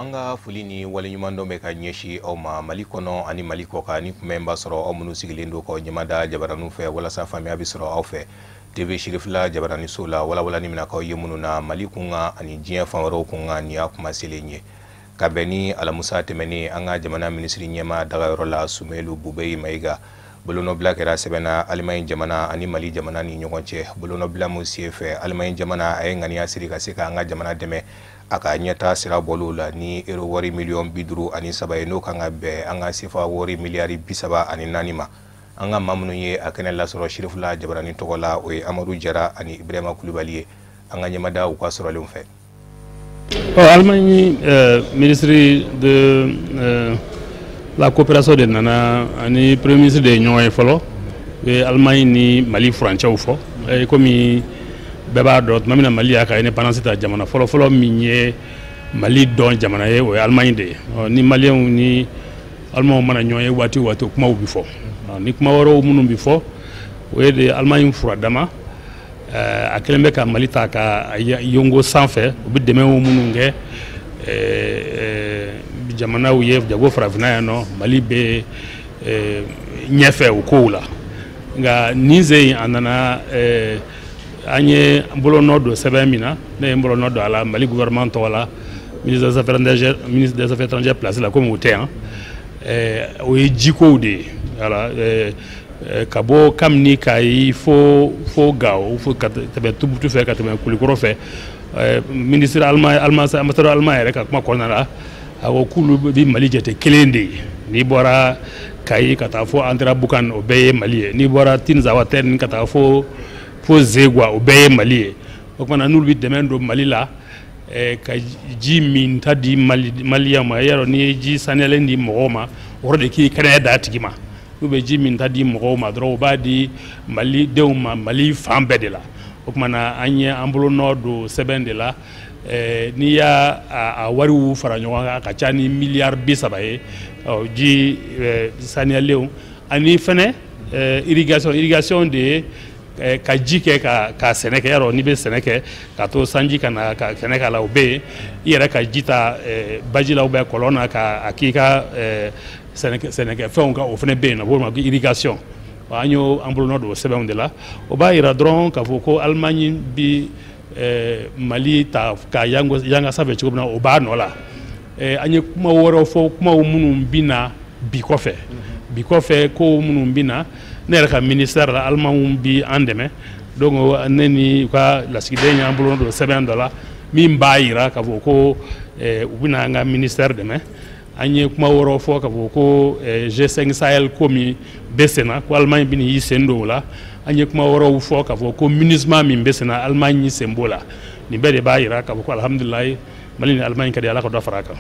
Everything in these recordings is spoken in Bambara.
An ka foli ni waleɲumandɔn bɛ ka ɲɛsin aw ma Mali kɔnɔ ani Mali kɔkan. Ni kunbɛn b'a sɔrɔ aw minnu sigilen don k'aw ɲɛmada jabaraninw fɛ walasa faamuya bɛ sɔrɔ aw fɛ TV Sirifila jabaraniso la, walawalani mina k'aw ye minnu na Mali kunkan ani diɲɛ fan wɛrɛw kunkan. Nin y'a kuma selen ye ka bɛn ni alamusa tɛmɛnen, an ka jamana minisiri ɲɛmaa dagayɔrɔ la, Sumelu Bubeyi Mayiga, bolonɔbila kɛra sɛbɛn na Alimaɲi jamana ani Mali jamana ni ɲɔgɔn cɛ. Bolonɔbila mun sen fɛ, Alimaɲi jamana a ye ŋaniya siri ka se k'an ka jamana dɛmɛ a ka ɲɛta sira bɔliw la ni euro wari miliyɔn 53 ye, n'o kan ka bɛn an ka sefa wari miliyari 34 ma. An ka maa minnu ye a kɛnɛ lasɔrɔ Sirifila jabarani tɔgɔ la, o ye Amadu Jara ani Ibrahima Kulubali ye. An ka ɲɛmada u ka sɔrɔlenw fɛ. Ɔ, Allemagne ministre de la coopération de nana ani premier ministre de ye ɲɔgɔn ye fɔlɔ. U ye Allemagne ni Mali furancɛw fɔ. Komi bɛɛ b'a dɔn, tuma min na Mali y'a ka indépendance ta, jamana fɔlɔfɔlɔ min ye Mali dɔn jamana ye, o ye Allemagne de ye. Ni Maliyɛnw ni Alimanw mana ɲɔgɔn ye waati o waati, o kumaw bɛ fɔ. Ni kuma wɛrɛw minnu bɛ fɔ, o ye de Allemagne furadama a kɛlen bɛ ka Mali ta ka yongo sanfɛ. U bɛ dɛmɛw minnu kɛ jamanaw ye jago farafinna yan nɔ, Mali bɛ ɲɛfɛ o kow la. Nka nin sen in, a nana, an ye bolonɔ don sɛbɛn min na, ne ye n bolonɔ don a la Mali gouvernement tɔgɔ la, ministre des affaires étrangères place la, komi o tɛ yan. O ye jikow de ye. Voilà, ka bɔ kabini Kayi fo Gawo, fo ka tɛmɛ Tubutu fɛ, ka tɛmɛ Kulikɔrɔ fɛ. Ministre allemand, ambassadeur allemand yɛrɛ ka kuma kɔnɔna la, a ko k'olu bɛ Mali jate kelen de ye. N'i bɔra Kayi ka taa fo Anterabukan, o bɛɛ ye Mali ye. N'i bɔra Tinzawatɛni ka taa fo Zegwa, o bɛɛ ye Mali ye. O kumana, n'olu bɛ dɛmɛ don Mali la ka ji min ta di Maliyɛnw ma, yarɔ, n'i ye ji saniyalen di mɔgɔw ma, o kɔrɔ de k'i kɛnɛya d'a tigi ma. N'u bɛ ji min ta di mɔgɔw ma dɔrɔn, u b'a di Malidenw ma Mali fan bɛɛ de la. O kumana, an ye an bolo nɔ don sɛbɛn de la. N'i y'a a wariw fara ɲɔgɔn kan, a ka ca ni miliyari 30 ye. Ji saniyalenw ani fɛnɛ irrigation. Irrigation de ye ka ji kɛ ka sɛnɛ kɛ. Yarɔ, n'i bɛ sɛnɛ kɛ ka to sanji ka na ka sɛnɛ k'a la, o bɛ yen. I yɛrɛ ka ji ta baji la ou bien kɔlɔn na ka a k'i ka sɛnɛkɛfɛnw kan, o fana bɛ yen. A b'o ma ko irrigation. An y'o an bolonɔ don o sɛbɛnw de la. O b'a yira dɔrɔn k'a fɔ ko Allemagne bi Mali ta ka yanga sanfɛ cogo min na, o b'a nɔ la. An ye kuma wɛrɛw fɔ, kumaw minnu bɛ na bi kɔfɛ. Bi kɔfɛ, ko minnu bɛ na, ne yɛrɛ ka ministère la, Alimanw bi an dɛmɛ. Donc ne ni u ka lasigiden y'an bolo don sɛbɛn dɔ la min b'a yira k'a fɔ ko u bɛna an ka ministère dɛmɛ. An ye kuma wɛrɛw fɔ k'a fɔ ko G5 Sahel ko min bɛ sen na, ko Allemagne bɛ y'i sen don o la. An ye kuma wɛrɛw fɔ k'a fɔ ko MINUSMA min bɛ sen na, Allemagne y'i sen b'o la. Nin bɛɛ de b'a yira k'a fɔ ko alhamdulilayi, Mali ni Allemagne ka di, Ala ka dɔ fara a kan.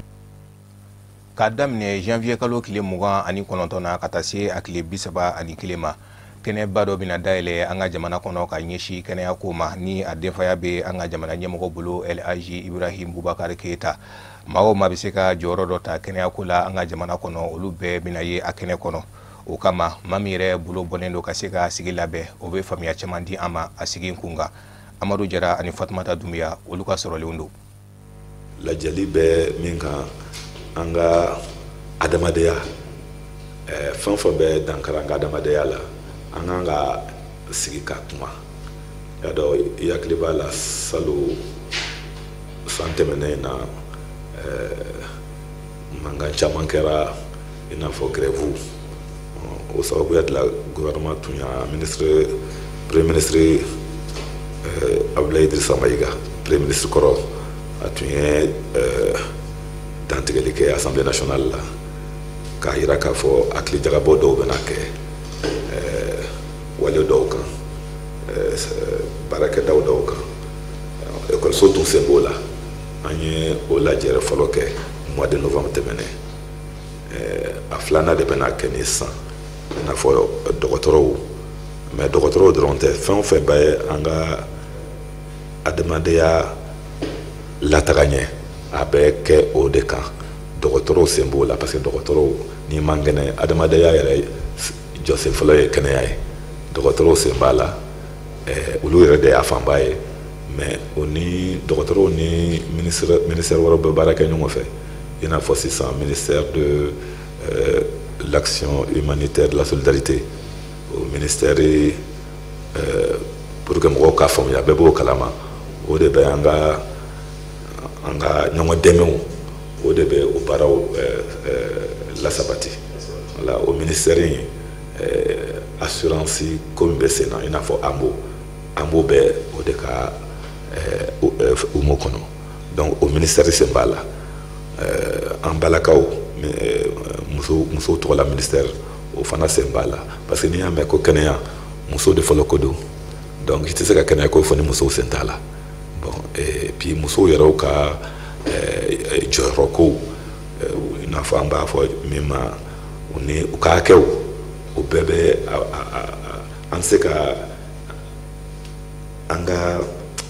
K'a daminɛ janvier kalo tile 29 na ka taa se a tile 31 ma, kɛnɛba dɔ bɛna dayɛlɛ an ka jamana kɔnɔ ka ɲɛsin kɛnɛya ko ma, ni a denfaya bɛ an ka jamana ɲɛmɔgɔ bolo, El Hadji Ibrahim Boubacar Keita. Maa o maa bɛ se ka jɔyɔrɔ dɔ ta kɛnɛya ko la an ka jamana kɔnɔ, olu bɛɛ bɛna ye a kɛnɛ kɔnɔ. O kama, maa min yɛrɛ bolo bɔnnen don ka se ka sigi labɛn, o bɛ faamuya caman di an ma a sigi kun kan. Amadu Jara ani Fatumata Dunbiya, olu ka sɔrɔlenw don. Lajɛli bɛ min kan, an ka adamadenya, fɛn o fɛn bɛ dankari an ka adamadenya la, an kan ka sigi ka kuma. Y'a dɔn, i hakili b'a la, salon san tɛmɛnen na, mankan caman kɛra, i n'a fɔ grève. O sababuya de la, gouvernement tun y'a ministre, premier ministre Abdoulaye Idrissa Maïga, premier ministre kɔrɔ, a tun ye dantigɛli kɛ Assemblée nationale la k'a yira k'a fɔ hakili jagabɔ dɔw bɛna kɛ wale dɔw kan, baarakɛdaw dɔw kan. Ekɔliso tun sen b'o la. An ye o lajɛrɛ fɔlɔ kɛ mois de novembre tɛmɛnen. A filanan de bɛna kɛ ni sisan, i n'a fɔ dɔgɔtɔrɔw. Mais dɔgɔtɔrɔw dɔrɔn tɛ, fɛn o fɛn bɛ an ka adamadenya lataga ɲɛ, a bɛ kɛ o de kan. Dɔgɔtɔrɔw sen b'o la, parce que dɔgɔtɔrɔw, n'i man kɛnɛ, adamadenya yɛrɛ jɔsen fɔlɔ ye kɛnɛya ye. Dɔgɔtɔrɔw sen b'a la, olu yɛrɛ de y'a fanba ye. Mais o ni dɔgɔtɔrɔw ni ministère wɛrɛw bɛ baara kɛ ɲɔgɔn fɛ. I n'a fɔ sisan ministère de l'action humanitaire, de la solidarité, o ministère, pour que mɔgɔw k'a faamuya, bɛɛ b'o kalama, o de bɛ an ka ɲɔgɔn dɛmɛw, o de bɛ o baaraw lasabati. Voilà, o ministère in, assurance ko min bɛ sen na, i n'a fɔ AMO, AMO bɛ o de ka hukumu kɔnɔ. Donc o ministère sen b'a la. An balakaw, musow tɔgɔla ministère, o fana sen b'a la, parce que n'i y'a mɛn ko kɛnɛya, muso de fɔlɔ ko don. Donc i tɛ se ka kɛnɛya ko fɔ ni musow sen t'a la. Bon, et puis musow yɛrɛw ka jɔyɔrɔ kow, i n'a fɔ an b'a fɔ min ma, u ni u ka hakɛw, o bɛɛ bɛ an se ka an ka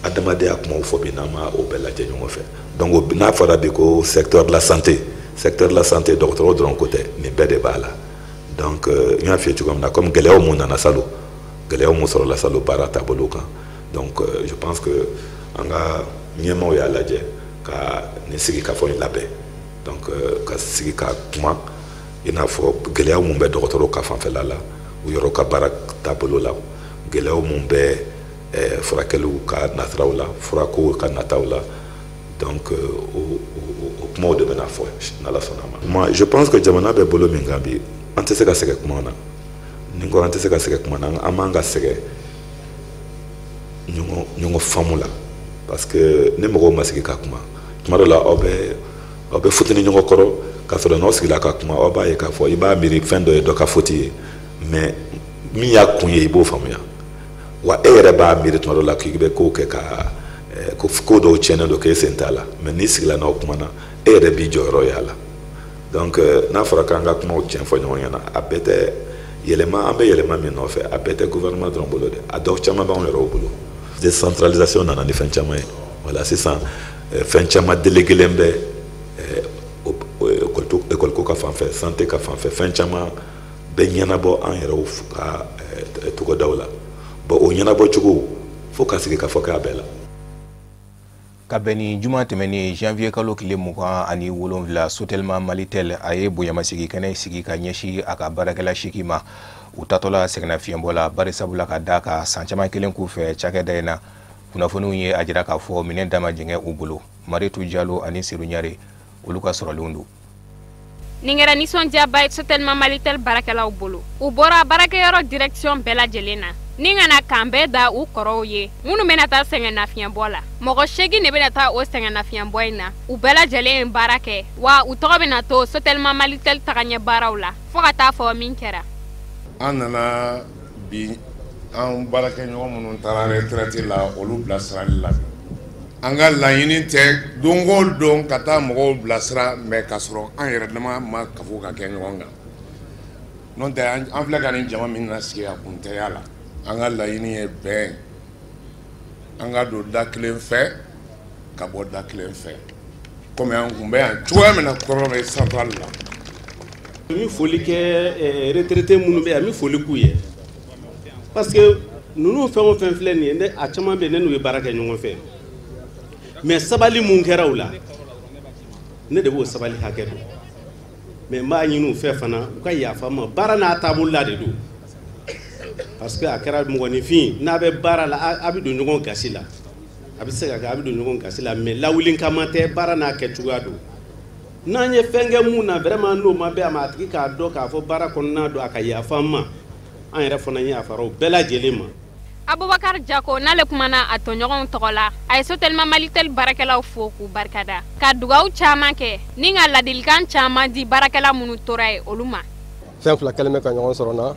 adamadenya kumaw fɔ bi n'an ma o bɛɛ lajɛ ɲɔgɔn fɛ. Donc n'a fɔra bi ko secteur de la santé, secteur de la santé, dɔgɔtɔrɔ dɔrɔn ko tɛ, nin bɛɛ de b'a la. Donc n y'a f'i ye cogoya min na, comme gɛlɛyaw mun nana salon, gɛlɛyaw mun sɔrɔla salon baara taabolo kan, donc je pense que an ka ɲɛmaaw y'a lajɛ ka nin sigi ka fɔ in labɛn. Donc ka sigi ka kuma, i n'a fɔ gɛlɛyaw mun bɛ dɔgɔtɔrɔw ka fanfɛla la, u yɔrɔ ka baara taabolo la, gɛlɛyaw mun bɛ furakɛliw ka nasiraw la, furakow ka nataw la. Donc o kumaw de bɛna fɔ n'Ala sɔnna a ma. Moi, je pense que jamana bɛ bolo min kan bi, an tɛ se ka sɛgɛn kuma na. Ni ko an tɛ se ka sɛgɛn kuma na, an man ka sɛgɛn ɲɔgɔn faamu la, parce que ni mɔgɔw ma sigi ka kuma, tuma dɔ la aw bɛ futeni ɲɔgɔn kɔrɔ, k'a sɔrɔ n'aw sigila ka kuma, aw b'a ye k'a fɔ i b'a miiri fɛn dɔ ye dɔ ka faute ye, mais min y'a kun ye, i b'o faamuya. Wa e yɛrɛ b'a miiri tuma dɔ la k'i bɛ kow kɛ ka ko dɔw tiɲɛnen don, k'e sen t'a la, mais n'i sigila n'aw kumana, e yɛrɛ b'i jɔyɔrɔ ye a la. Donc n'a fɔra k'an ka kumaw tiɲɛ fɔ ɲɔgɔn ɲɛna, a bɛɛ tɛ yɛlɛma, an bɛ yɛlɛma min nɔfɛ, a bɛɛ tɛ gouvernement dɔrɔn bolo dɛ, a dɔw caman b'anw yɛrɛw bolo. Décentralisation nana ni fɛn caman ye. Voilà, sisan fɛn caman déléguélen bɛ école ko ka fan fɛ, santé ka fan fɛ, fɛn caman bɛ ɲɛnabɔ an yɛrɛw ka togodaw la. Bon, o ɲɛnabɔ cogo, fo ka sigi ka fɔ k'a bɛɛ la. Ka bɛn ni juma tɛmɛnen, janvier kalo tile 27, Sotelma Malitel a ye bonyamasigi kɛnɛ sigi ka ɲɛsin a ka baarakɛla 8 ma, u tatɔla sɛgɛnnafiɲɛbɔ la, bari sabula ka da ka san caman kelen k'u fɛ cakɛda in na. Kunnafoniw ye a jira k'a fɔ minɛn dama jɛngɛ u bolo. Maritu Jalo ani Seru Ɲare, olu ka sɔrɔlenw don. Nin kɛra nisɔndiyaba ye Sotelma Malitel baarakɛlaw bolo. U bɔra baarakɛyɔrɔ direction bɛɛ lajɛlen na ni ka na k'an bɛɛ da u kɔrɔw ye minnu bɛna taa sɛgɛn nafiɲɛbɔ la. Mɔgɔ 8 de bɛna taa o sɛgɛn nafiɲɛbɔ in na. U bɛɛ lajɛlen ye baara kɛ, wa u tɔgɔ bɛna to Sotelma Malitel tagaɲɛ baaraw la fɔɔ ka taa fɔ min kɛra. An nana bi an baarakɛɲɔgɔn minnu taara retraite la, olu bilasirali la. An ka laɲini tɛ don o don ka taa mɔgɔw bilasira, mais k'a sɔrɔ an yɛrɛ dama ma kafo ka kɛ ɲɔgɔn kan. N'o tɛ, an filɛ ka nin jama min na sigi, a kun tɛ y'a la. An ka laɲini ye bɛn, an ka don da kelen fɛ ka bɔ da kelen fɛ, komi an kun bɛ yan cogoya min na kɔrɔ bɛ centrale la. N bɛ foli kɛ retraité minnu bɛ yan, n bɛ foli k'u ye, parce que ninnu fɛn o fɛn filɛ nin ye, ne a caman bɛ yen, ne n'u ye baara kɛ ɲɔgɔn fɛ, mais sabali mun kɛra u la, ne de b'o sabali hakɛ dɔn. Mais n b'a ɲini u fɛ fana, u ka yafa n ma, baara n'a taabolo la de don, parce que a kɛra mɔgɔninfin n'a bɛ baara la, a bɛ don ɲɔgɔn gasi la, a bɛ se ka kɛ a bɛ don ɲɔgɔn gasi la, mais lawuli kama tɛ, baara n'a kɛcogoya don. N'an ye fɛn kɛ mun na vraiment n'o ma bɛn a ma, a tigi k'a dɔn k'a fɔ baara kɔnɔna don, a ka yafa n ma. An yɛrɛ fana yafara o bɛɛ lajɛlen ma. Abubakar Jako n'ale kumana a tɔɲɔgɔnw tɔgɔ la, a ye Sotelma Malitel baarakɛlaw fo k'u barikada, ka dugawu caman kɛ ni ka ladilikan caman di baarakɛla minnu tora ye, olu ma. Fɛn fila kɛlen bɛ ka ɲɔgɔn sɔrɔ n na,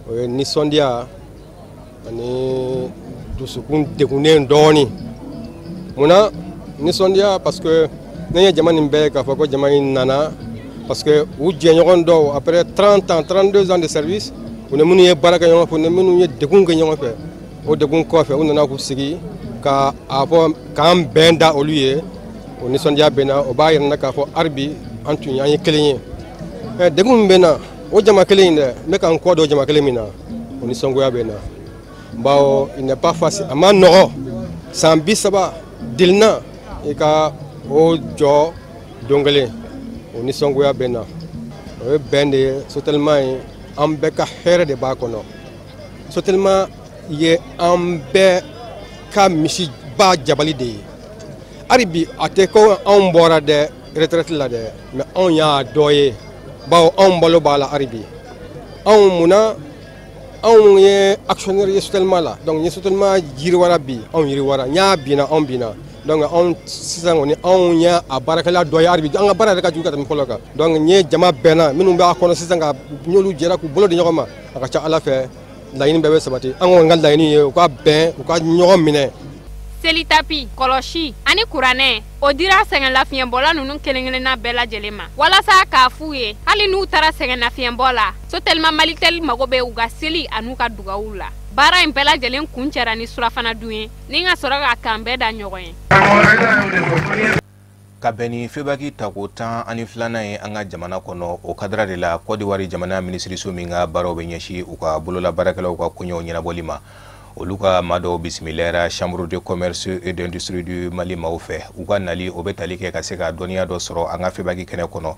o ye nisɔndiya ani dusukun degunnen dɔɔnin. Munna nisɔndiya? Parce que ne ye jama nin bɛɛ k'a fɔ ko jama in nana parce que u jɛɲɔgɔn dɔw, après 30 ans, 32 ans de service, u ni minnu ye baara kɛ ɲɔgɔn fɛ, u ni minnu ye degun kɛ ɲɔgɔn fɛ, o degun kɔfɛ, u nana k'u sigi ka a fɔ k'an bɛn da olu ye. O nisɔndiya bɛ n na, o b'a yira n na k'a fɔ hali bi an tun an ye kelen ye. Degun min bɛ n na, o jama kelen in dɛ, n bɛ ka n kɔ don jama kelen min na, o nisɔngoya bɛ n na, bawo il n'est pas facile, a ma nɔgɔ, san 30 delina i ka o jɔ don kelen. O nisɔngoya bɛ n na. O ye bɛn de ye. Sotelma ye an bɛɛ ka hɛrɛ de b'a kɔnɔ. Sotelma ye an bɛɛ ka misiba jabali de ye. Hali bi a tɛ ko anw bɔra dɛ retraite la dɛ, mais anw y'a dɔ ye, bawo anw balo b'a la hali bi. Anw munna anw ye actionnaire ye Sotelma la, donc ni Sotelma yiriwara bi, anw yiriwara, n y'a binna, anw binna. Donc anw sisan kɔni anw y'a baarakɛla dɔ ye hali bi, an ka baara yɛrɛ ka jugu ka tɛmɛ fɔlɔ kan. Donc n ye jama bɛnna minnu b'a kɔnɔ sisan, ka n'olu jɛra k'u bolo di ɲɔgɔn ma, a ka ca Ala fɛ laɲini bɛɛ bɛ sabati. An kɔni ka laɲini ye u ka bɛn, u ka ɲɔgɔn minɛ. Selitapi, kɔlɔsi ani kuranɛ, o dira sɛgɛnlafiɲɛbɔla ninnu kelen-kelenna bɛɛ lajɛlen ma walasa k'a f'u ye hali n'u taara sɛgɛnnafiɲɛbɔ la, Sotelma Malitel mago bɛ u ka seli an'u ka dugawu la. Baara in bɛɛ lajɛlen kun cɛra ni surafana dun ye ni ka sɔrɔ ka kan bɛɛ da ɲɔgɔn ye. Ka bɛn ni FEBAK tako 12nan ye an ka jamana kɔnɔ, o kadara de la Côte d'Ivoire jamana minisiriso min ka baaraw bɛ ɲɛsin u ka bolola baarakɛlaw ka koɲɛw ɲɛnabɔli ma, olu ka maa dɔw bisimilayara Chambre de commerce et d'industrie du Mali maaw fɛ. U ka nali o bɛ tali kɛ ka se ka dɔnniya dɔ sɔrɔ an ka FEBAK kɛnɛ kɔnɔ,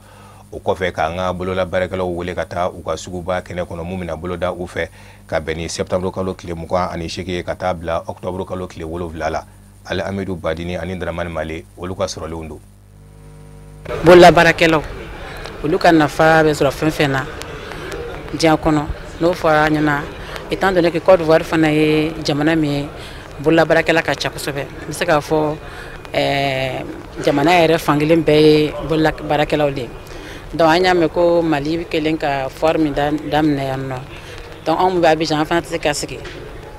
o kɔfɛ k'an ka bolola baarakɛlaw wele ka taa u ka suguba kɛnɛ kɔnɔ mun bɛna boloda u fɛ ka bɛn ni septembre kalo tile 28 ye ka taa bila octobre kalo tile 7 la. Ali Amidu Badini ani Dramane Male olu ka sɔrɔlenw don. Bolola baarakɛlaw olu ka nafa bɛ sɔrɔ fɛn fɛn na diɲɛ kɔnɔ, n'o fɔra an ɲɛna, étant donné que Côte d'Ivoire fana ye jamana min ye bolola baarakɛla ka ca kosɛbɛ, n bɛ se k'a fɔ jamana yɛrɛ fankelen bɛɛ ye bolola baarakɛlaw de ye. Donc an y'a mɛn ko Mali kɛlen ka foire min daminɛ yan nɔ, donc anw bɛ Abidjan, an fana tɛ se ka sigi,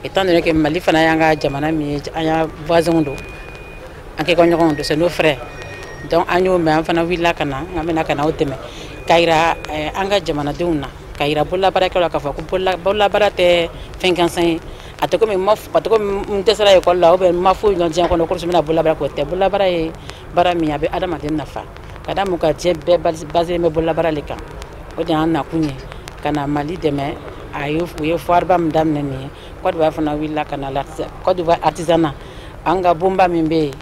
étant donné que Mali fana y'an ka jamana min ye, an y'a voisins don, an kɛkɔɲɔgɔnw don, c'est nos frères. Donc an y'o mɛn, an fana wulila ka na, an bɛna ka na aw dɛmɛ k'a yira an ka jamanadenw na, k'a yira bolola baarakɛlaw k'a fɔ ko bolola baara tɛ fɛn gansan ye. A tɛ komi n dɛsɛra ekɔli la ou bien n ma foyi dɔn diɲɛ kɔnɔ ko n bɛna bolola baara kɛ, o tɛ. Bolola baara ye baara min ye, a bɛ adamaden nafa ka da mun kan, diɲɛ bɛɛ basé bɛ bolola baara de kan. O de y'an nakun ye ka na Mali dɛmɛ. A ye u ye foire ba min daminɛ nin ye, Côte d'Ivoire fana wulila ka na Côte d'Ivoire artisanat, an ka bonba min bɛ yen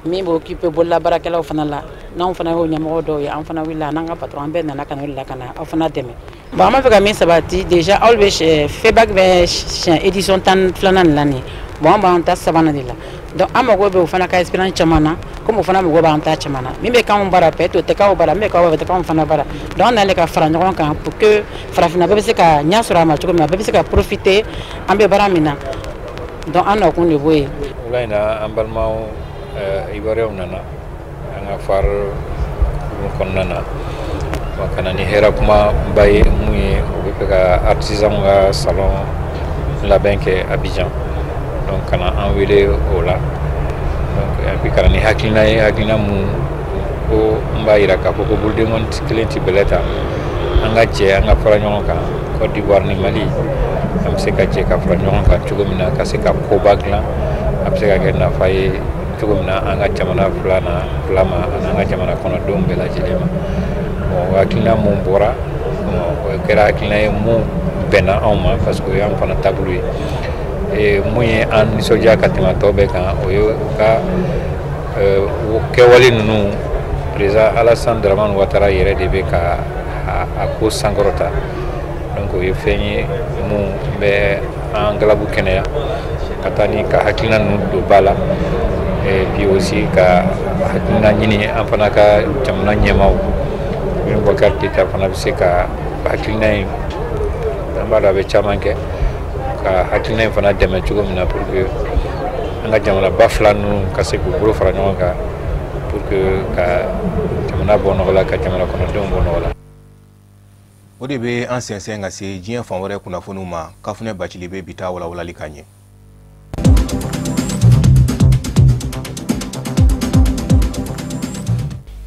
min bɛ occupé bolola baarakɛlaw fana la, n'anw fana y'o ɲɛmɔgɔ dɔw ye, an fana wulila n'an ka patron, an bɛɛ nana ka na o de la ka na aw fana dɛmɛ. Bon, an b'a fɛ ka min sabati déjà, aw bɛ FEBAK bɛ siɲɛ édition 12nan de la nin ye, bon an b'an ta 3nan de la, donc an mago bɛ o fana ka expérience caman na, komi o fana mago b'an ta caman na. Min bɛ k'anw bara peut-être o tɛ k'aw bara, min bɛ k'aw bara o tɛ k'anw fana bara. Donc an n'ale ka fara ɲɔgɔn kan pour que farafinna bɛɛ bɛ se ka ɲɛ sɔrɔ a ma cogo min na, bɛɛ bɛ se ka profiter an bɛ baara min na. Donc an nakun de b'o ye. Wula in na an balimaw Ivoiriyɛnw nana an ka foire kɔnɔna na ka na ni hɛrɛ kumaba ye, mun ye u bɛ fɛ ka artisanw ka salon labɛn kɛ Abidjan, donc ka na an wele o la, donc et puis ka na ni hakilina ye, hakilina mun ko n b'a yira k'a fɔ ko bolodenkɔni kelen tɛ bɛlɛ ta, an ka jɛ an ka fara ɲɔgɔn kan Côte d'Ivoire ni Mali, an bɛ se ka jɛ ka fara ɲɔgɔn kan cogo min na ka se ka koba dilan, a bɛ se ka kɛ nafa ye cogo min na an ka jamana fila ma ani an ka jamana kɔnɔdenw bɛɛ lajɛlen ma. Bon, hakilina mun bɔra, o kɛra hakilina ye mun bɛnna anw ma, parce que o y'an fana taabolo ye. Mun ye an nisɔndiya ka tɛmɛ tɔ bɛɛ kan, o ye u ka kɛwale ninnu, président Alassane Dramane Ouattara yɛrɛ de bɛ ka a ko sankɔrɔta, donc o ye fɛn ye mun bɛ an galabu kɛnɛya ka taa ni ka hakilina ninnu don ba la, et puis aussi ka hakilina ɲini an fana ka jamana ɲɛmaaw, Boubacar Keita fana bɛ se ka hakilina in, an b'a dɔn a bɛ caman kɛ, ka hakilina in fana dɛmɛ cogo min na pour que an ka jamanaba fila ninnu ka se k'u bolo fara ɲɔgɔn kan pour que ka jamana bɔ nɔgɔ la, ka jamana kɔnɔdenw bɔ nɔgɔ la. O de bɛ an sɛnsɛn ka se diɲɛ fan wɛrɛ kunnafoniw ma. Kafunɛ Bacili bɛ bi ta walawalali ka ɲɛ.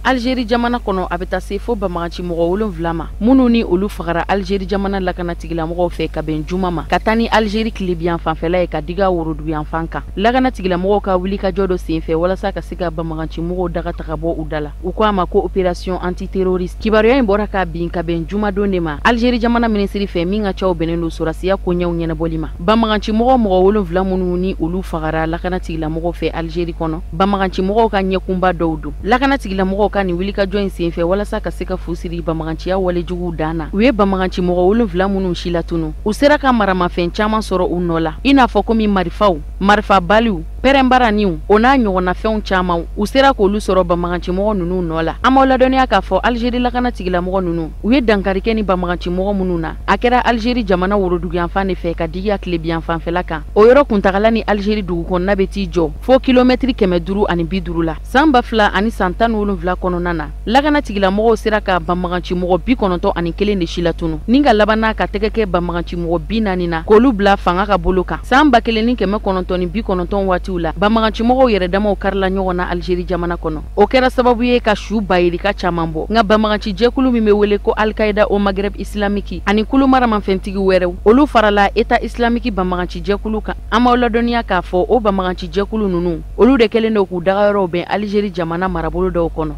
Algérie jamana kɔnɔ, a bɛ taa se fo banbagaci mɔgɔ 7 ma minnu ni olu fagara Algérie jamana lakanatigilamɔgɔw fɛ ka bɛn juma ma ka taa ni Algérie tilebiyan fanfɛla ye ka diga woroduguyan fan kan. Lakanatigilamɔgɔw ka wulikajɔ dɔ senfɛ walasa ka se ka banbagaci mɔgɔw daga ta ka bɔ u da la, u ko a ma ko opération antiterroriste. Kibaruya in bɔra ka bin ka bɛn jumadon de ma Algérie jamana minisiri fɛ min ka caw bɛnnen don sɔrɔdasiya koɲɛw ɲɛnabɔli ma. Banbagaci mɔgɔ 7 minnu ni olu fagara lakanatigilamɔgɔw fɛ Algérie kɔnɔ, banbagaci mɔgɔw ka ɲɛkunba dɔw don. Lakanatigilamɔgɔw ka nin wulikajɔ in senfɛ walasa ka se ka fu siri banbaganciya walejuguw dan na, u ye banbagaci mɔgɔ 7 minnu si latunu, u sera ka maramafɛn caman sɔrɔ u nɔ la, i n'a fɔ komi marifaw, marifabaliw, pɛrɛnbaraniw, o n'a ɲɔgɔnnafɛnw caman, u sera k'olu sɔrɔ banbagancimɔgɔ ninnu nɔ la. An b'aw ladɔnniya k'a fɔ Algérie lakana tigilamɔgɔ ninnu, u ye dankari kɛ ni banbagancimɔgɔ minnu na, a kɛra Algérie jamana woroduguyanfan de fɛ ka digiya tilebiyanfanfɛla kan. O yɔrɔ kuntagala ni Algérie dugu kɔnɔna bɛ t'i jɔ fo kilomɛtiri 550 la. San 2017 kɔnɔna na, lakana tigilamɔgɔw sera ka banbagancimɔgɔ 91 de si latunu, ni ka laban n'a ka tɛgɛ kɛ banbagancimɔgɔ 40 na k'olu bila fanga ka bolo kan. San 1990 waatiw la, banbagancimɔgɔw yɛrɛ damaw karila ɲɔgɔn na Algérie jamana kɔnɔ. O kɛra sababu ye ka su bayirika caman bɔ. Nka banbagaci jɛkulu min bɛ wele ko Al-Qaïda au Maghreb islamique ani kulu maramafɛntigi wɛrɛw, olu farala État islamique banbagaci jɛkulu kan. An b'aw ladɔnniya k'a fɔ o banbagaci jɛkulu ninnu, olu de kɛlen don k'u dagayɔrɔw bɛn Algérie jamana marabolo dɔw kɔnɔ.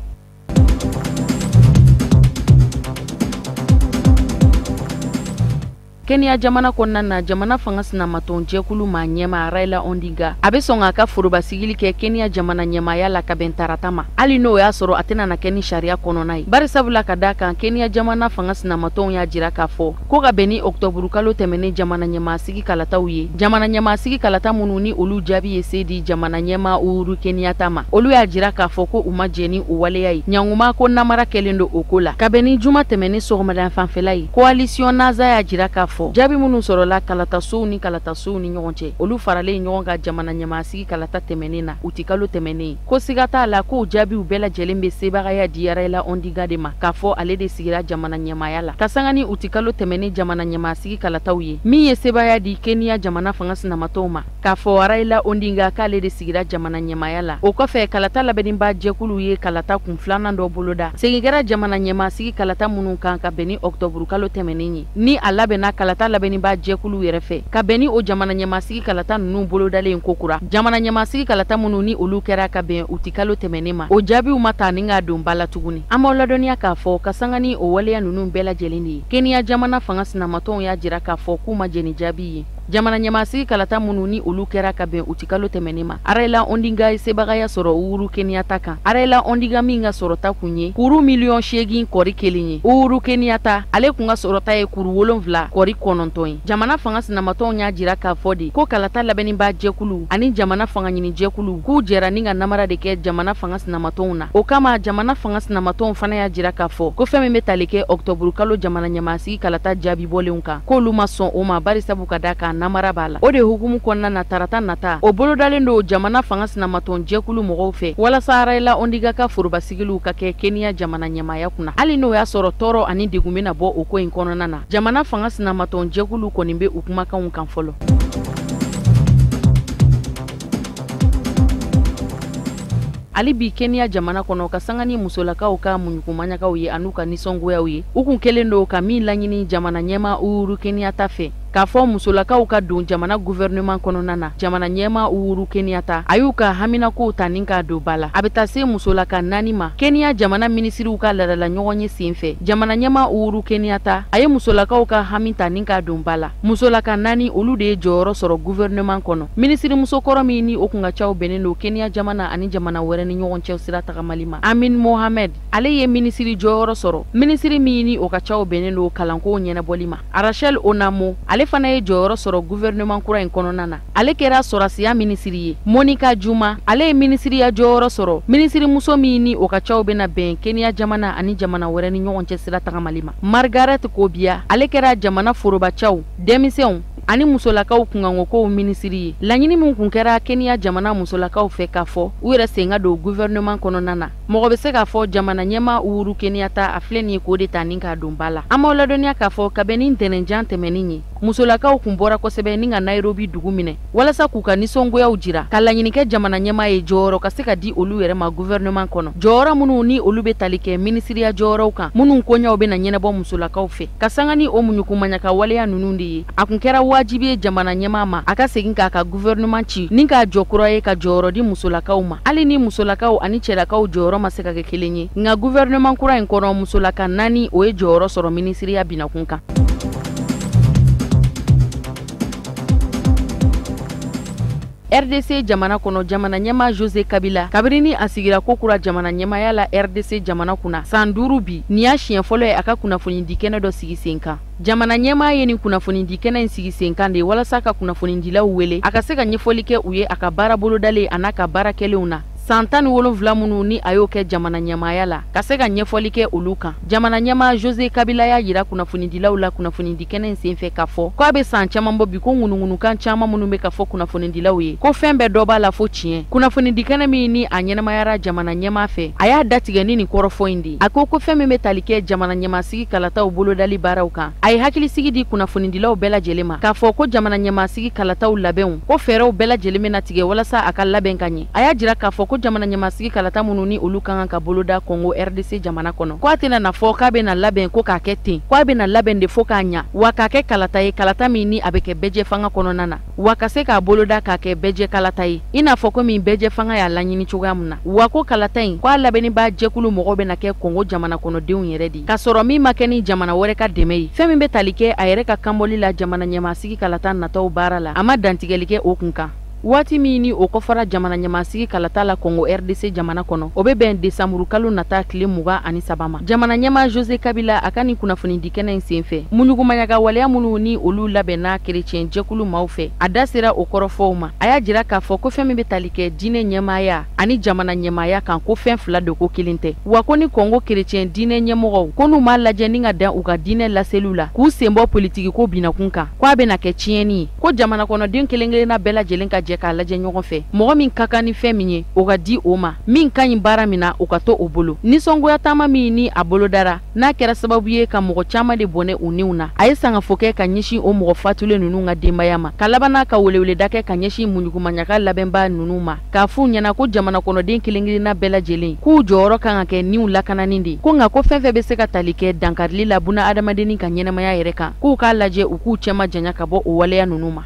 Kenya jamana kɔnɔna na, jamana fanga sinamatɔn jɛkulu maa ɲɛmaa Raila Odinga, a bɛ sɔn k'a ka foroba sigili kɛ Kenya jamana ɲɛmaaya la ka bɛn tarata ma, hali n'o y'a sɔrɔ a tɛna na kɛ ni sariya kɔnɔna ye. Bari sabula ka d'a kan Kenya jamana fanga sinamatɔnw y'a jira k'a fɔ ko ka bɛn ni ɔkutɔburu kalo tɛmɛnen jamana ɲɛmaasigi kalataw ye, jamana ɲɛmaasigi kalata minnu ni olu jaabi ye se di jamana ɲɛmaa Uhuru Kenyatta ma, olu y'a jira k'a fɔ ko u ma jɛn ni o waleya ye, ɲanguma ko namara kɛlen don o ko la. Ka bɛn ni juma tɛmɛnen sɔgɔmada fanfɛla ye, coalition NASA y'a jira k'a fɔ jaabi minnu sɔrɔla kalatasow ni kalatasow ni ɲɔgɔn cɛ, olu faralen ɲɔgɔn kan jamana ɲɛmaasigi kalata tɛmɛnen na utikalo tɛmɛnen, ko siga t'a la k'o jaabiw bɛɛ lajɛlen bɛ sebagaya di Raila Odinga de ma, k'a fɔ ale de sigira jamana ɲɛmaaya la ka sanga ni utikalo tɛmɛnen jamana ɲɛmaasigi kalataw ye, min ye sebaya di Kenya jamana fanga sinamatɔw ma, k'a fɔ Raila Odinga k'ale de sigira jamana ɲɛmaaya la. O kɔfɛ, kalata labɛnniba jɛkulu ye kalata kun filanan dɔ boloda, segin kɛra jamana ɲɛmaasigi kalata minnu kan ka bɛn ni ɔkutɔburu kalo tɛmɛnen ye, ni a labɛnna kalata labɛnniba jɛkulu yɛrɛ fɛ ka bɛn ni o jamana ɲɛmaasigi kalata ninnu bolodalen kokura. Jamana ɲɛmaasigi kalata minnu ni olu kɛra ka bɛn utikalo tɛmɛnen ma, o jaabiw ma ta ni k'a don ba la tuguni. An b'aw ladɔnniya k'a fɔ ka sanga ni o waleya ninnu bɛɛ lajɛlen de ye, Kenya jamana fanga sinamatɔnw y'a jira k'a fɔ k'u ma jɛn ni jaabi ye jamana ɲɛmaasigi kalata minnu ni olu kɛra ka bɛn utikalo tɛmɛnen ma. Raila Odinga ye sebagaya sɔrɔ Uhuru Kenyatta kan. Raila Odinga min ka sɔrɔta kun ye kuru 8.1 miliyɔn ye, Uhuru Kenyatta ale kun ka sɔrɔta ye kuru 7.9 ye. Jamana fanga sinamatɔnw y'a jira k'a fɔ de ko kalata labɛnniba jɛkulu ani jamana fanga ɲini jɛkulu k'u jɛra ni ka namara de kɛ jamana fanga sinamatɔnw na. O kama, jamana fanga sinamatɔnw fana y'a jira k'a fɔ ko fɛn min bɛ tali kɛ ɔkutɔburu kalo jamana ɲɛmaasigi kalata jaabi bɔlenw kan, k'olu ma sɔn o ma, bari sabu ka d'a kan namara b'a la. O de hukumu kɔnɔna na, tarata nata o bolodalen don jamana fanga sinamatɔn jɛkulu mɔgɔw fɛ walasa Raila Odinga ka forobasigiliw ka kɛ Kenya jamana ɲɛmaaya kunna, hali n'o y'a sɔrɔ tɔɔrɔ ani degun bɛna bɔ o ko in kɔnɔna na. Jamana fanga sinamatɔn jɛkulu kɔni bɛ u kumakanw kan fɔlɔ. Hali bi Kenya jamana kɔnɔ, ka sanga ni musolakaw ka muɲukumaɲagaw ye an'u ka nisɔngoyaw ye, u kun kɛlen don ka min laɲini jamana ɲɛmaa Uhuru Kenyatta fɛ, k'a fɔ musolakaw ka don jamana gouvernement kɔnɔna na, jamana ɲɛmaa Uhuru Kenyatta a y'u ka haminakow ta ni k'a don ba la. A bɛ taa se musolaka 4 ma Kenya jamana minisiriw ka laadala ɲɔgɔn ye sen fɛ. Jamana ɲɛmaa Uhuru Kenyatta a ye musolakaw ka hami ta ni k'a don ba la. Musolaka 4, olu de ye jɔyɔrɔ sɔrɔ gouvernement kɔnɔ. Minisiri musokɔrɔ min ni o kun ka caw bɛnnen don Kenya jamana ani jamana wɛrɛ ni ɲɔgɔn cɛ sira tagamali ma, Amin Mohamed, ale ye minisiri jɔyɔrɔ sɔrɔ, minisiri min ni o ka caw bɛnnen don kalanko ɲɛnabɔli ma. Rachel Onamo, ale fana ye jɔyɔrɔ sɔrɔ gouvernement kura in kɔnɔna na, ale kɛra sɔrɔsiya minisiri ye. Monica Juma, ale ye minisiriya jɔyɔrɔ sɔrɔ, minisiri muso min ni o ka caw bɛna bɛn Kenya jamana ani jamana wɛrɛ ni ɲɔgɔn cɛ sira tagamali ma. Margaret Kobia, ale kɛra jamana forobacaw, denmisɛnw ani musolakaw kunkankokow minisiri ye. Laɲini min kun kɛra Kenya jamana musolakaw fɛ, k'a fɔ u yɛrɛ sen ka don gouvernement kɔnɔna na, mɔgɔ bɛ se k'a fɔ jamana ɲɛmaa Uhuru Kenyatta a filɛ nin ye k'o de ta ni k'a don ba la. An b'aw ladɔnniya k'a fɔ kabini ni ntɛnɛnjan tɛmɛnen ye, musolakaw kun bɔra kosɛbɛ ni ka Nairobi dugu minɛ walasa k'u ka nisɔngoyaw jira, ka laɲini kɛ jamana ɲɛmaa ye jɔyɔrɔ ka se ka di olu yɛrɛ ma gouvernement kɔnɔ, jɔyɔrɔ minnu ni olu bɛ tali kɛ minisiriya jɔyɔrɔw kan minnu koɲɛw bɛna ɲɛnabɔ musolakaw fɛ. Ka sanga ni o muɲukumaɲaka waleya ninnu de ye, a kun kɛra wajibi ye jamana ɲɛmaa ma a ka segin k'a ka gouvernement ci ni k'a jɔ kura ye, ka jɔyɔrɔ di musolakaw ma, hali ni musolakaw ani cɛlakaw jɔyɔrɔ ma se ka kɛ kelen ye. Nka gouvernement kura in kɔnɔ, musolaka 4, o ye jɔyɔrɔ sɔrɔ minisiriya binakun kan. RDC jamana kɔnɔ, jamana ɲɛmaa Jose Kabila, kabini ni a sigira kokura jamana ɲɛmaaya la RDC jamana kunna san 5 bi, nin y'a siɲɛ fɔlɔ ye a ka kunnafonidi kɛnɛ dɔ sigi sen kan. Jamana ɲɛmaa ye nin kunnafonidi kɛnɛ in sigi sen kan de walasa ka kunnafonidilaw wele, a ka se ka ɲɛfɔli kɛ u ye a ka baara bolodalen a n'a ka baara kɛlenw na. San 17 minnu ni a y'o kɛ jamana ɲɛmaaya la, ka se ka ɲɛfɔli kɛ olu kan. Jamana ɲɛmaa Jose Kabila y'a jira kunnafonidilaw la kunnafonidi kɛnɛ in senfɛ k'a fɔ k'a bɛ san caman bɔ bi, ko ŋunuŋunukan caman minnu bɛ ka fɔ kunnafonidilaw ye, ko fɛn bɛɛ dɔ b'a la fo tiɲɛ. Kunnafonidi kɛnɛ min ni a ɲɛnamayara jamana ɲɛmaa fɛ, a y'a datigɛ ni nin kɔrɔfɔ in de. A ko ko fɛn min bɛ tali kɛ jamana ɲɛmaasigi kalataw bolodali baaraw kan, a ye hakilisigi di kunnafonidilaw bɛɛ lajɛlen ma k'a fɔ ko jamana ɲɛmaasigi kalataw labɛnw, ko fɛɛrɛw bɛɛ lajɛlen bɛna tigɛ walasa a ka labɛn ka ɲɛ. A y'a jira k'a fɔ ko jamana ɲɛmaasigi kalata minnu ni olu ka kan ka boloda Congo RDC jamana kɔnɔ, ko a tɛna na fɔ k'a bɛna labɛn ko k'a kɛ ten, ko a bɛna labɛn de fo k'a ɲa, wa k'a kɛ kalata ye, kalata min ni a bɛ kɛ bɛɛjɛ fanga kɔnɔna na, wa ka se k'a boloda k'a kɛ bɛɛjɛ kalata ye, i n'a fɔ komi bɛɛjɛ fanga y'a laɲini cogoya min na. Wa ko kalata in, ko a labɛnniba jɛkulu mɔgɔw bɛna kɛ Congo jamana kɔnɔdenw yɛrɛ de, k'a sɔrɔ min ma kɛ ni jamana wɛrɛ ka dɛmɛ ye. Fɛn min bɛ tali kɛ a yɛrɛ ka kanbɔli la jamana ɲɛmaasigi kalata nataw baara la, a ma dantigɛli kɛ o kun kan. Waati min ni o kɔfara jamana ɲɛmaasigi kalata la Congo RDC jamana kɔnɔ, o bɛ bɛn desanburu kalo nata tile 23 ma. Jamana ɲɛmaa Jose Kabila a ka nin kunnafonidi kɛnɛ in senfɛ, muɲugumaɲaga waleya minnu ni olu labɛnna kerecɛn jɛkulu maaw fɛ, a da sera o kɔrɔfɔw ma. A y'a jira k'a fɔ ko fɛn min bɛ tali kɛ diinɛ ɲɛmaaya ani jamana ɲɛmaaya kan, ko fɛn fila de, ko kelen tɛ. Wa ko ni Congo kerecɛn diinɛ ɲɛmɔgɔw ko n'u m'a lajɛ ni ka dan u ka diinɛ laseliw la, k'u sen bɔ politiki ko binakun kan, ko a bɛna kɛ tiɲɛni ye. Ko jamana kɔnɔden kelen kelenna bɛɛ lajɛlen ka jɛ k'a lajɛ ɲɔgɔn fɛ, mɔgɔ min ka kan ni fɛn min ye, o ka di o ma, min ka ɲi baara min na, o ka to o bolo. Nisɔngoya taama min ni a bolodara, n'a kɛra sababu ye ka mɔgɔ caman de bɔnɛ u niw na, a ye sangafo kɛ ka ɲɛsin o mɔgɔ fatulen ninnu ka denbaya ma, ka laban n'a ka weleweleda kɛ ka ɲɛsin muɲugumaɲaga labɛnbaa ninnu ma, k'a f'u ɲɛna ko jamana kɔnɔden kelen kelenna bɛɛ lajɛlen k'u jɔyɔrɔ kan ka kɛ niw lakanani de, ko nka ko fɛn fɛn bɛ se ka tali kɛ dankarili la buna adamadennin ka ɲɛnamaya yɛrɛ kan, k'u k'a lajɛ u k'u cɛma janya ka bɔ o waleya ninnu ma.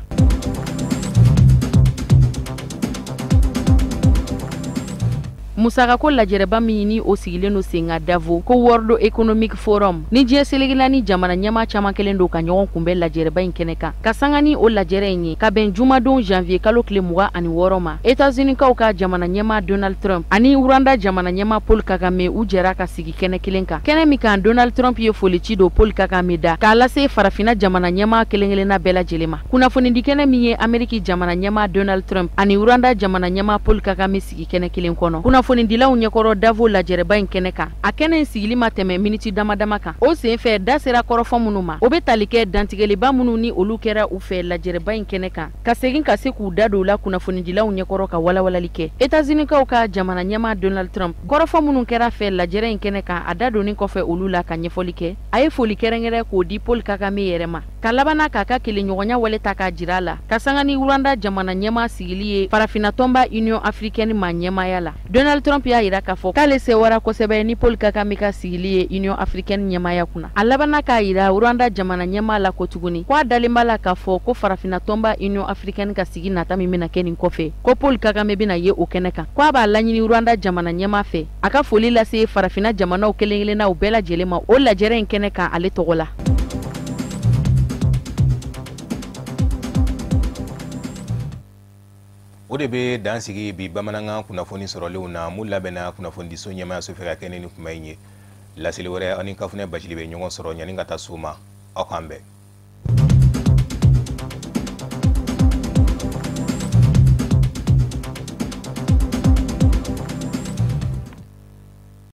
Musakako lajɛrɛba min ni o sigilen don sen kan Davos, ko World Economic Forum, ni diɲɛ seleke ni jamana ɲɛmaa caman kelen don ka ɲɔgɔn kunbɛn lajɛrɛba in kɛnɛ kan, ka sanga ni o lajɛrɛ in ye, ka bɛn jumadon janvier kalo tile 26 ma, États-Unis kaw ka jamana ɲɛmaa Donald Trump ani Rwanda jamana ɲɛmaa Paul Kagame u jɛra ka sigi kɛnɛ kelen kan. Kɛnɛ min kan, Donald Trump ye folici don Paul Kagame da k'a lase farafinna jamana ɲɛmaa kelen kelenna bɛɛ lajɛlen ma. Kunnafonidi kɛnɛ min ye Ameriki jamana ɲɛmaa Donald Trump ani Rwanda jamana ɲɛmaa Paul Kagame sigi kɛnɛ kelen kɔnɔ, kunnafonidilaw ɲɛkɔrɔ Davos lajɛrɛba in kɛnɛ kan, a kɛnɛ in sigili ma tɛmɛ miniti dama dama kan. O senfɛ, da sera kɔrɔfɔ minnu ma, o bɛ tali kɛ dantigɛliba minnu ni olu kɛra u fɛ lajɛrɛba in kɛnɛ kan, ka segin ka se k'u da don la kunnafonidilaw ɲɛkɔrɔ ka walawalali kɛ. États-Unis kaw ka jamana ɲɛmaa Donald Trump, kɔrɔfɔ minnu kɛra fɛ lajɛrɛ in kɛnɛ kan, a da donni kɔfɛ olu la ka ɲɛfɔli kɛ, a ye foli kɛrɛnkɛrɛn k'o di Paul Kagame yɛrɛ ma, ka labanna k'a ka kelenɲɔgɔnya wale ta k'a jira a la, ka sanga ni Rwanda jamana ɲɛmaa sigili ye farafinna tɔnba Union africaine ma ɲɛmaaya la. Donald Trump y'a jira k'a fɔ k'ale sewara kosɛbɛ ni Paul Kagame ka sigili ye Union africaine ɲɛmaaya kunna. A labanna k'a jira Rwanda jamana ɲɛmaa la ko tuguni ko a dalen b'a la k'a fɔ ko farafinna tɔnba Union africaine ka sigi nata min bɛna kɛ nin kɔfɛ, ko Paul Kagame bɛna ye o kɛnɛ kan, ko a b'a laɲini Rwanda jamana ɲɛmaa fɛ a ka foli lase farafinna jamanaw kelen kelennaw bɛɛ lajɛlen ma o lajɛrɛ in kɛnɛ kan ale tɔgɔ la. O de bɛ dan sigi bi bamanankan kunnafoni sɔrɔlenw na mun labɛnna kunnafonidiso ɲɛmaayaso fɛ ka kɛ ni kuma in ye. Laseli wɛrɛ, aw ni Kafunɛ Bacili bɛ ɲɔgɔn sɔrɔ ɲani ka taa so ma. Aw k'an bɛn.